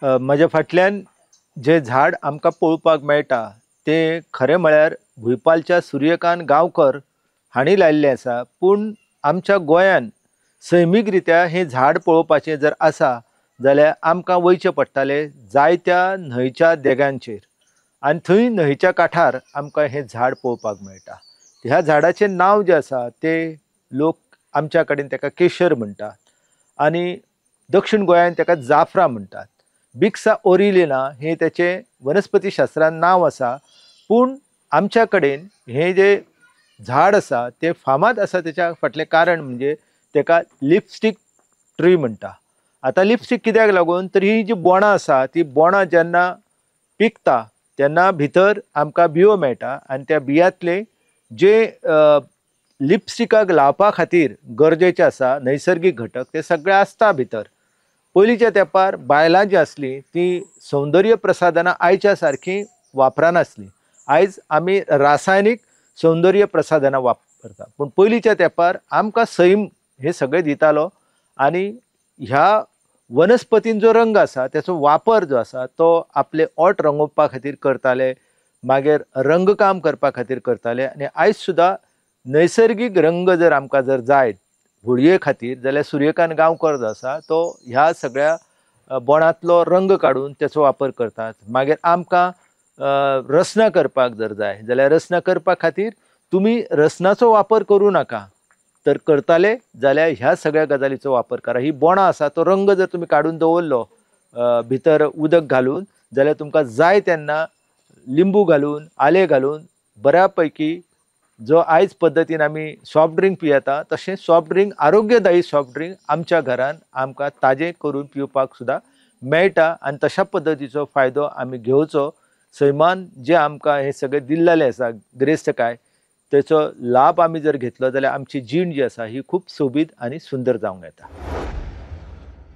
म्हज्या फाटल्यान जे झाड आमकां पळोवपाक मेळटा तें खरें म्हळ्यार भुंयपालच्या सूर्यकांत गांवकर हांणी लायिल्लें आसा. पूण आमच्या गोंयान सैमीक रित्या हें झाड पळोवपाचें जर आसा जाल्यार आमकां वयचें पडटालें जायत्या न्हंयच्या देगांचेर आनी थंय न्हंयच्या कांठार आमकां हें झाड पळोवपाक मेळटा. ह्या झाडाचें नांव जें आसा तें लोक आमच्या कडेन ताका केशर म्हणटात आनी दक्षिण गोंयांत ताका जाफरा म्हणटात. बिक्सा ओरिलिना हें ताचें वनस्पती शास्त्रान नांव आसा. पूण आमच्या कडेन हें जें झाड आसा तें फामाद आसा तेच्या फाटलें कारण म्हणजे ताका लिपस्टीक ट्री म्हणटा. आतां लिपस्टीक कित्याक लागून तर ही जी बोणां आसा ती बोणां जेन्ना पिकता तेन्ना भितर आमकां बियो मेळटा आनी त्या बियांतले जे लिपस्टिकाक लावपा खातीर गरजेचे आसा नैसर्गीक घटक ते सगळे आसता भितर. पयलींच्या तेंपार बायलां जीं आसलीं तीं सौंदर्य प्रसाधनां आयच्या सारकीं वापरनासलीं. आयज आमी रासायनीक सौंदर्य प्रसाधनां वापरता, पूण पयलींच्या तेंपार आमकां सैम हें सगळें दितालो आनी ह्या वनस्पतीन जो रंग आसा तेचो वापर जो आसा तो आपले ओंठ रंगोवपा खातीर करताले, मागीर रंगकाम करपा खातीर करताले. आनी आयज सुद्दां नैसर्गीक रंग जर आमकां जर जाय होळये खातीर जाल्यार सूर्यकांत गांवकर जो आसा तो ह्या सगळ्या बोणांतलो रंग काडून तेचो वापर करतात. मागीर आमकां रसना करपाक जर जाय जाल्यार रसना करपा खातीर तुमी रसनाचो वापर करूं नाका, तर करताले जाल्यार ह्या सगळ्या गजालीचो वापर करा. ही बोणां आसा तो रंग जर तुमी काडून दवरलो भितर उदक घालून जाल्यार तुमकां जाय तेन्ना लिंबू घालून आलें घालून बऱ्या पैकी जो आयज पद्दतीन आमी सॉफ्ट ड्रिंक पियेता तशें सॉफ्ट ड्रिंक आरोग्यदायी सॉफ्ट ड्रिंक आमच्या घरान आमकां ताजें करून पिवपाक सुद्दां मेळटा आनी तशा पद्दतीचो फायदो आमी घेवचो. सैमान जें आमकां हें सगळें दिल्लें आसा गिरेस्तकाय तेचो लाभ आमी जर घेतलो जाल्यार आमची जीण जी आसा ही खूब सोबीत आनी सुंदर जावंक येता.